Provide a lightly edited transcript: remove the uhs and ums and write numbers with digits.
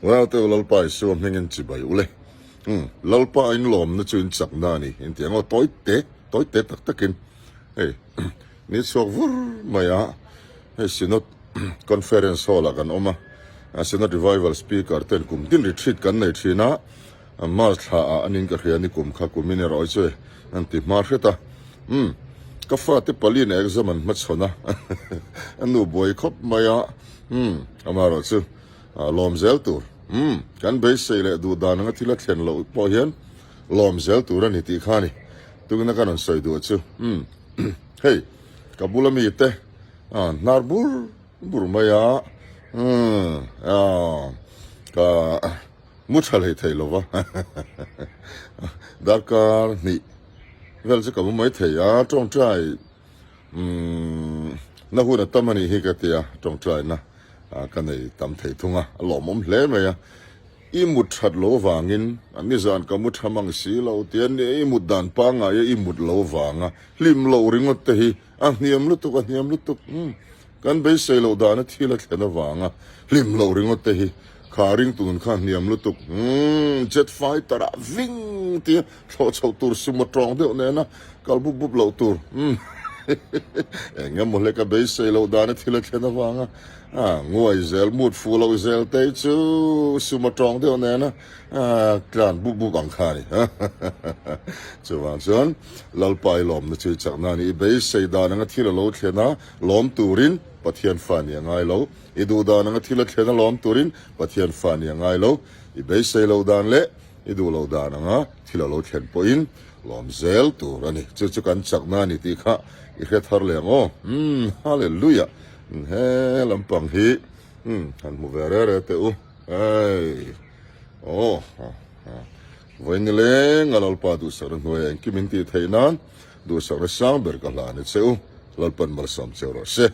Unaute u Lalpa Isua hmingin chibai ule. Umm, Lalpa in lawmna chu in chakna a ni inti ang aw, tawi te, tawi te tak takin hei ni chhuak vur mai a, hei Synod Conference Hall ah kan awm a, Synod Revival Speaker ten kum tin retreat kan nei thin a, March thla ah anin ka hria ni kum kha kum in erawh chu an ti hma hret a, umm, ka fate pali in exam an hmachhawn a, a nu buai khawp mai a, umm, amaherawh chu. Lawm zel tur. Umm, kan beisei leh duh dan anga thil a thlen loh pawh hian lawm zel tur a ni tih kha a ni. Tungina ka rawn sawi duh chu. Umm, hei, ka bula mite a hnar bur bur mai a, umm, ka mu tha hlei thei lo va, darkar hnih vel chu ka mu mai thei a, tawngtai. Umm, na hun a tam a nih hi ka ti a, tawngtaina ka nei tam thei thung a, a lawmawm hle mai a. I mut that lo vangin, nizan ka mu tha mang si lo tia i mut dan pangngai a i mut lo vanga hlim loh ringawt te hi a hniam lutuk, a hniam lutuk. Umm, kan beisei loh dana thil a thlen avanga hlim loh ringawt te hi kha ringtun kha hniam lutuk. Umm, jet fighter ah ving tia Thlawh chhoh tur sumo tawng deuh nena kal bup bup loh tur. Umm. Eng emaw hlek a beisei loh dana thil a thlen avanga a nguai zel, mut fuh loh zel te hi chu sumo tawng deuh nena tlan bup bup ang kha a ni. Chuvang chuan Lalpa i lawmna chu i chakna a ni. I beisei dan anga thil a lo thlen a, lawm turin Pathian fa ni a ngai lo. I duh dan anga thil a thlen a, lawm turin Pathian fa ni a ngai lo. I beisei loh dan leh I duh lo dan anga thil a lo thlen pawhin lawm zel tur a ni. Chu chu kan chakna a ni tih kha i hre thar leh ang aw. Umm Hallelujah! He lampang hi umm han hmu ve re re teh u. Hei aw vawiin ni leng a Lalpa duhsakna hnuaiah engkim in tih theih nan duhsakna sang ber ka hlan a che u. Lalpan malsawm cheu rawh se.